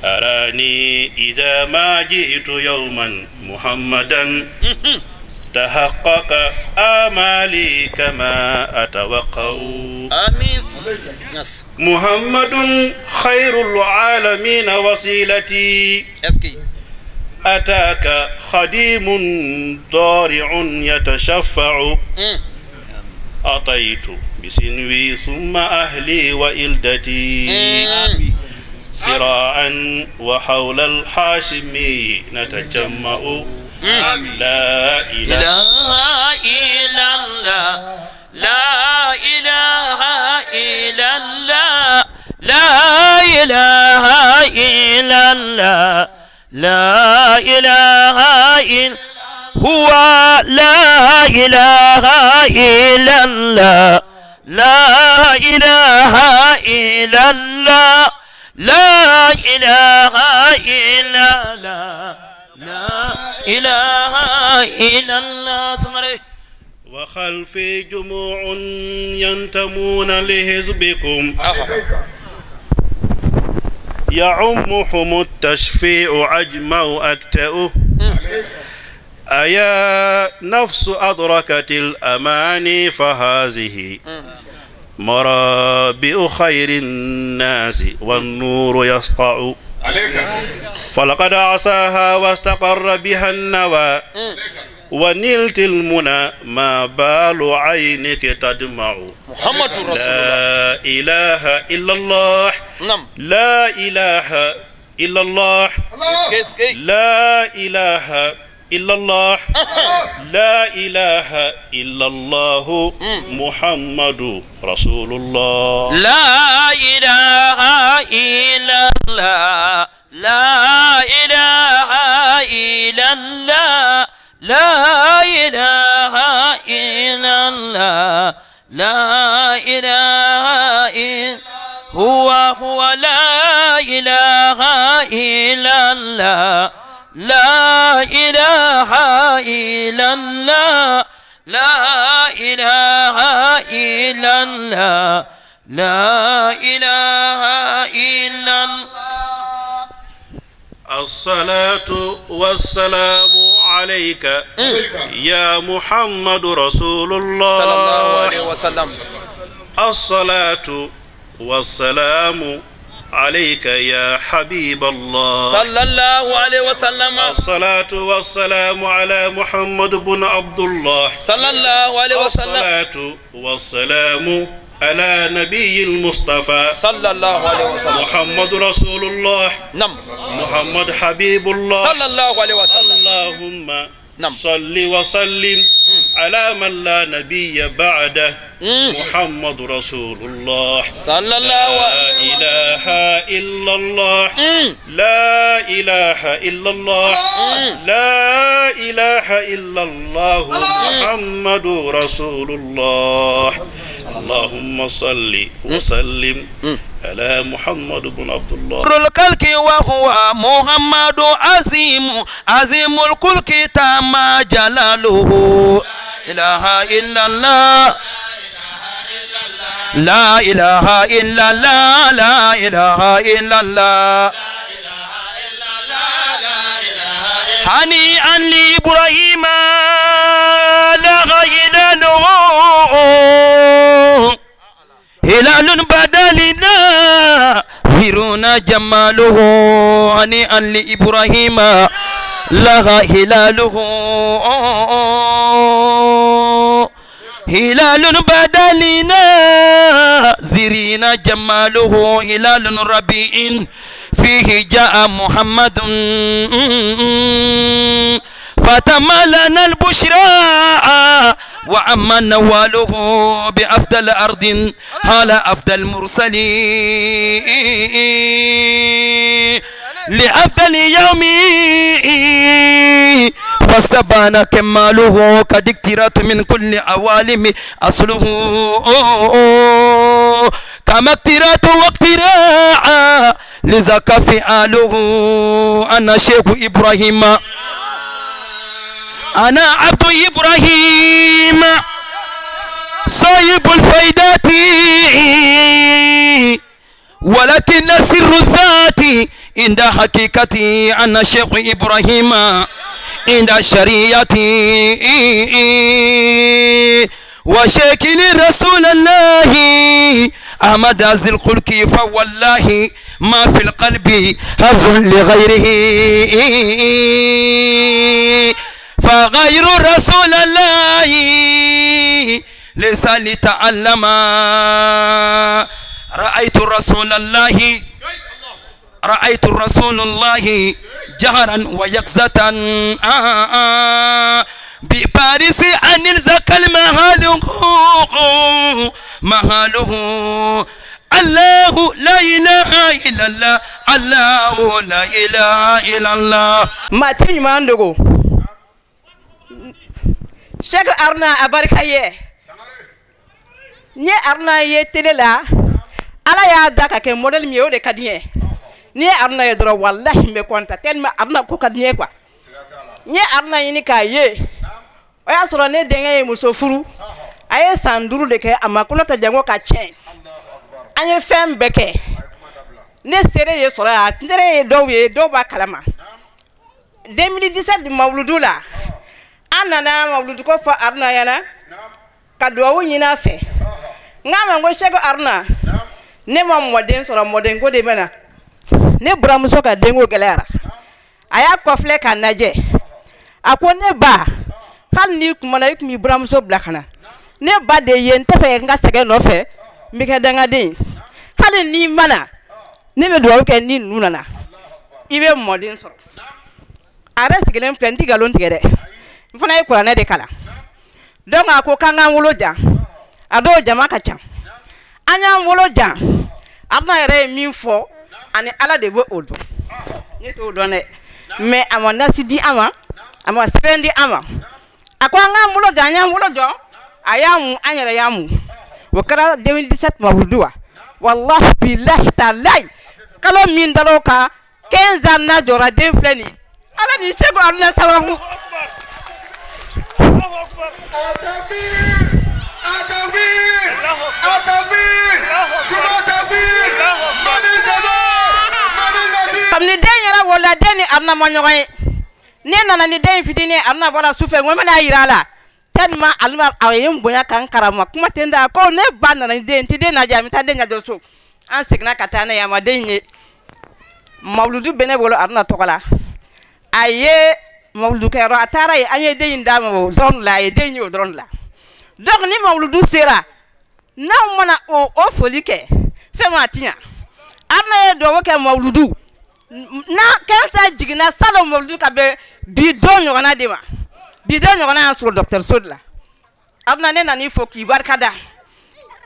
أراني إذا ما جئت يوما محمدا تحقق آمالي كما أتوقع. آمين. محمد خير العالمين وسيلتي. أتاك خديم ضارع يتشفع. أطيت بسنوي ثم أهلي وإلدتي سراعا وحول الحاشمي نتجمع. لا إله إلا الله، لا إله إلا الله، لا إله إلا الله، لا إله إلا هو، لا إله إلا الله، لا إله إلا الله، لا إله إلا الله، لا إله إلا الله. وخلفي جموع ينتمون لحزبكم يعمهم التشفيع أجمع أكتأ. أيا نفس أدركت الأماني فهذه مرابئ خير الناس والنور يسطع. فلقد عصاها واستقر بها النوى ونلت المنى ما بال عينك تدمع. محمد رسول الله. لا إله إلا الله. لا إله إلا الله. لا إله إلا الله. لا إله إلا الله محمد رسول الله. لا إله إلا الله، لا إله إلا الله، لا إله إلا الله، لا إله إلا هو، هو لا إله إلا الله، لا إله إلا الله، لا إله إلا الله، لا إله إلا الله. الصلاة والسلام عليك يا محمد رسول الله صلى الله عليه وسلم. الصلاة والسلام عليك يا حبيب الله صلى الله عليه وسلم. الصلاة والسلام على محمد بن عبد الله صلى الله عليه وسلم. الصلاة والسلام على نبي المصطفى صلى الله عليه وسلم. محمد رسول الله. نعم. محمد حبيب الله صلى الله عليه وسلم. اللهم نعم. صل وسلم على من لا نبي بعده محمد رسول الله صلى الله. لا إله إلا الله. لا إله إلا الله. لا إله إلا الله محمد رسول الله. اللهم صل وسلم على محمد بن عبد الله. الخلق وهو محمد عظيم عظيم الخلق تم جلاله. لا إله إلا الله، لا إله إلا الله، لا إله إلا الله. هنيئا لإبراهيم لا هلاله، هلال بدا لنا زيرون جماله. هنيئا لإبراهيم لها هلاله، هلال بدا لنا زيرين جماله. هلال ربيع فيه جاء محمد فتم لنا البشرى وأما نواله بأفضل أرض على أفضل مرسلين لأفضل يوم فاستبان كماله قد اكترت من كل عوالم أصله كما اكترات واقتراع لذاك فعاله. أنا شيخ إبراهيم، أنا عبد إبراهيم صاحب الفائدات، ولكن سر الذات عند حقيقتي. أنا شيخ إبراهيم عند شريعتي وشاكل رسول الله أحمد ذي الخلق، فوالله ما في القلب هز لغيره، فغير رسول الله ليس لتعلم. رأيت رسول الله، رأيت رسول الله جهرا ويقظة بباريس أن الزك المهاله مهاله. الله لا إله إلا الله، الله لا إله إلا الله. ما تيجي ما عندكو شيخ أرنا أبارك nye Aruna ye télé la ala y'a da ka kɛ modèle min ye o de ka di n ye. N'i ye Aruna ye dɔrɔn walahi n bɛ content tellement Aruna ko ka di n ye quoi. N ye Aruna ɲini k'a ye, o y'a sɔrɔ ne denkɛ ye muso furu, a ye san 5 de kɛ a ma kɔnɔ ta jango ka tiɲɛ. An ye fɛn bɛɛ kɛ, ne seere ye sɔrɔ yan, n tere ye dɔw ye, dɔw b'a kalama. 2017 mawuludu la, an nana mawuludu ko fɔ Aruna ɲɛna ka duwawu ɲini a fɛ. N k'a ma n ko Sɛki Aruna, ne ma mɔden sɔrɔ, mɔdenko de bɛ na. Ne buramuso ka denko gɛlɛyara, a y'a kɔfilɛ k'a lajɛ, a ko ne ba, hali n'i kumana i tun b'i buramuso bila ka na. Ne ba de ye n tɛ fɛ n ka sɛgɛn nɔfɛ, n bɛ kɛ dangaden ye. Hali n'i ma na, ne bɛ dugawu kɛ ni ninnu nana, i bɛ mɔden sɔrɔ. A yɛrɛ sigilen filɛ, n tɛ nkalon tigɛ dɛ, n fana ye kuranɛ de kalan. Donc a ko k'an k'an wolo jan, a dɔw jama ka ca, an y'an wolo jan. Aruna yɛrɛ ye min fɔ, ani Ala de bɛ o dɔn, ne t'o dɔn dɛ, mais a ma nasi di an ma, a ma sɛbɛn di an ma. A ko an k'an bolo jan, an y'an bolo jɔ, a y'a mun, an yɛrɛ y'a mun. O kɛra 2017 mawuludu wa, walahi bilahi talahi, kalo min dar'o kan 15 ans n'a jɔra, den filɛ nin ye. Ala ni Sɛki Aruna sababu. Kabini den yɛrɛ wolola, den ni Aruna ma ɲɔgɔn ye. Ne nana ni den fitinin ye, Aruna bɔra su fɛ, n ko n bɛna yira a la tellement a ye n bonya ka n karama, kuma tɛ n da. Ko ne ba nana ni den, n tɛ den lajɛ, n bɛ taa den lajɔ so. An seginna ka taa n'a ye, a ma den ye. Mawuludu bɛ ne bolo Aruna tɔgɔ la. A ye mawuludukɛyɔrɔ, a taara yen, an ye den in d'a ma o dɔrɔn de la, a ye den ye o dɔrɔn de la. Donc ni mawuludu sera, n'aw mana o foli kɛ, fɛn min a ti ɲa. Aruna ye duwawu kɛ mawuludu n'a 15 jiginna salon mawuludu ka bɛn bi don ɲɔgɔnna de ma. Bi don ɲɔgɔnna y'an sɔrɔ dɔgɔtɔrɔso de la. Aruna, ne nan'i fo k'i barika da.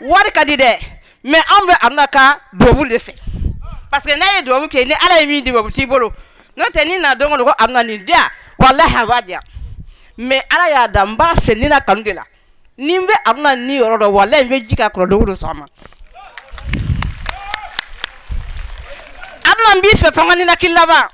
Wari ka di dɛ, mais anw bɛ Aruna ka duwawu de fɛ, parce que n'a ye duwawu kɛ, ni Ala ye min di ma, o t'i bolo. N'o tɛ n'i nana don o don ko Aruna nin di yan, walahi a b'a di yan. Mais Ala y'a da, n b'a fɛ ni na kanu de la. Ni n bɛ Aruna ni yɔrɔ dɔn, walahi n bɛ ji k'a kɔrɔ don o don sɔgɔma. Aruna n b'i fɛ fo n ka ninakili laban.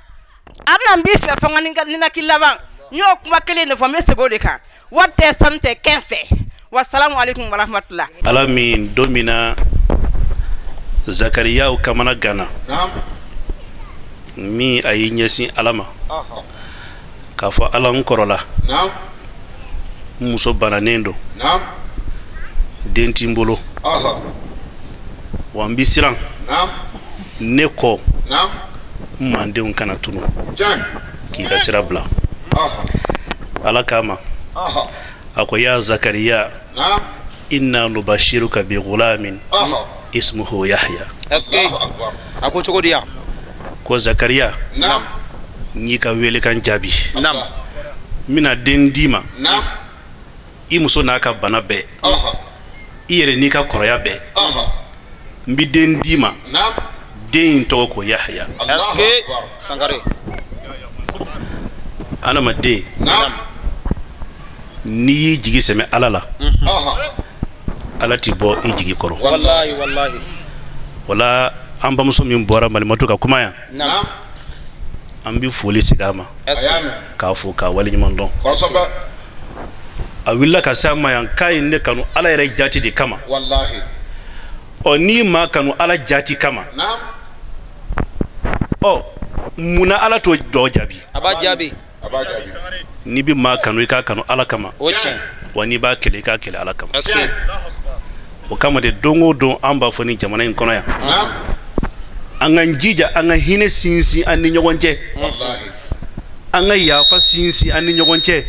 Aruna n b'i fɛ fo n ka ninakili laban. N y'o kuma kelen de fɔ, n bɛ segin o de kan. Wari tɛ, sanu tɛ, kɛn fɛ. Wasalamu aleykum warahmatula. Ala min don min na Zakariyaw kamana ganna, min a y'i ɲɛsin Ala ma k'a fɔ Ala n kɔrɔla, n muso bananen don, den ti n bolo, wa n bi siran ne kɔ n mandenw kana tunu k'i ka sira bila. Ala kama a ko ya Zakariya, inna nubashiruka bi ghulamin ismuhu Yahya. Est-ce que a ko cogo di yan? Ko Zakariya, n y'i ka welekan jaabi, n bɛna den d'i ma. I muso n'a ka bana bɛɛ, i yɛrɛ n'i ka kɔrɔya bɛɛ, n bɛ den d'i ma, den in tɔgɔ ko Yahya. Est-ce que Sangare? Adamaden, n'i y'i jigi sɛmɛ Ala la, Ala ti bɔ i jigi kɔrɔ. Wallahi wallahi. Wala an bamuso min bɔra Malimatu ka kuma yan, an bɛ foli segin a ma k'a fo k'a waleɲuman dɔn. A wulila ka se an ma yan k'a ye ne kanu Ala yɛrɛ jati de kama. Ɔ n'i maa kanu Ala jati kama, ɔ munna Ala t'o dɔ jaabi? A b'a jaabi. N'i bɛ maa kanu, i k'a kanu Ala kama. O tiɲɛ. Wa n'i b'a kɛlɛ, i k'a kɛlɛ Ala kama. O kama de don o don an b'a fɔ ni jamana in kɔnɔ yan, an k'an jija, an ka hinɛ sinsin an ni ɲɔgɔn cɛ, an ka yafa sinsin an ni ɲɔgɔn cɛ,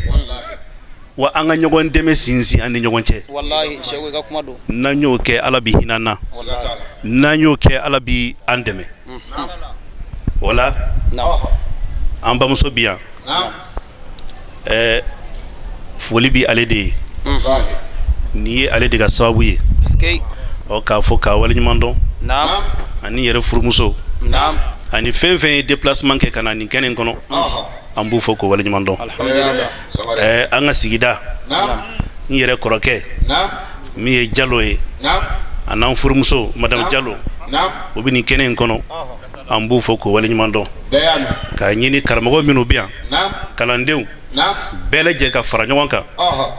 wa an ka ɲɔgɔn dɛmɛ sinsin an ni ɲɔgɔn cɛ. Walahi Seku, i ka kuma don. N'an y'o kɛ, Ala bi hinɛ an na. N'an y'o kɛ, Ala bi an dɛmɛ. O la an bamuso bi yan, foli bi ale de ye. Nin ye ale de ka sababu ye. Ɔ k'a fɔ k'a waleɲuman dɔn, ani yɛrɛ furumuso, ani fɛn fɛn ye déplacement kɛ ka na nin kɛnɛ in kɔnɔ, an b'u fɔ k'o waleɲuman dɔn. An ka sigida, n yɛrɛ kɔrɔkɛ min ye Jalo ye, a n'an furumuso madame Jalo, o bɛ nin kɛnɛ in kɔnɔ, an b'u fɔ k'o waleɲuman dɔn. K'a ɲini karamɔgɔ minnu bɛ yan, kalandenw bɛɛ lajɛ ka fara ɲɔgɔn kan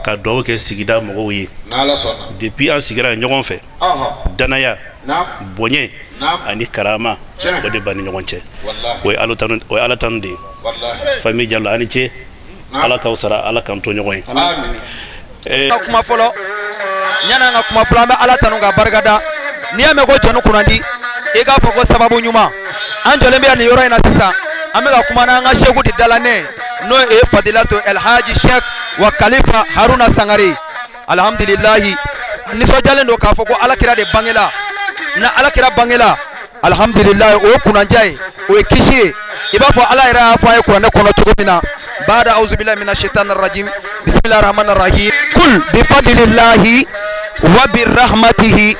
ka dugawu kɛ sigida mɔgɔw ye. Depuis an sigira ɲɔgɔn fɛ, danaya, bonya ani karama, o de b'an ni ɲɔgɔn cɛ. O ye Ala tanu de ye. Famille Jalo, ani ce, Ala k'aw sara, Ala k'an to ɲɔgɔn ye. Ka kuma fɔlɔ, yan'an ka kuma fɔlɔ, an bɛ Ala tanu ka barika da. N'i y'a mɛn ko jɔnni kunnandi, i k'a fɔ ko sababu ɲuman. An jɔlen bɛ yan nin yɔrɔ in na sisan, an bɛ ka kuma n'an ka seku de dalanɛ, n'o ye Fadilatu Elhaji Sheikh wa Khalifa Haruna Sangare. Alhamdulilahi, a nisɔndiyalen don k'a fɔ ko Ala kira de bangela. Na Ala kira bangela, alhamdulilahi, o ye kunnandiya ye, o ye kisi ye. I b'a fɔ Ala yɛrɛ y'a fɔ a ye kuranɛ kɔnɔ cogo min na, baada auzubillahi mina shaitani rajim, bisimilahi rahmani rahim, kul bifadilillahi wa birahmatihi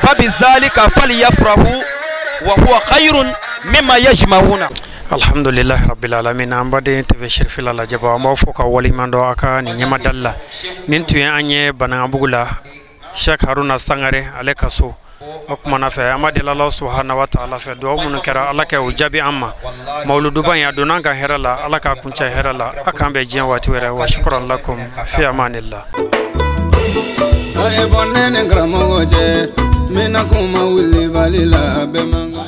fabizalika falyafrahu wa huwa khayrun mimma yajma'una. Alhamdulillahi rabbil alamin. An baden TV Cherifila lajɛbaw, an b'aw fo ka waleɲuman dɔn a ka nin ɲɛmadali la. Nin tun ye an ye Banankabugu la, Sheikh Haruna Sangare ale ka so. O kumana fɛ, an b'a deli Ala subahana wa taala fɛ, dugawu minnu kɛra, Ala kɛ o jaabi an ma. Mawuluduba in a donna an kan hɛrɛ la, Ala k'a kuncɛ hɛrɛ la, a k'an bɛn diɲɛ waati wɛrɛ. Wa shukran lakum fi amanillah. A ye bɔ ne ni karamɔgɔ cɛ, n bɛna kuma wulibali la bɛɛ man kan.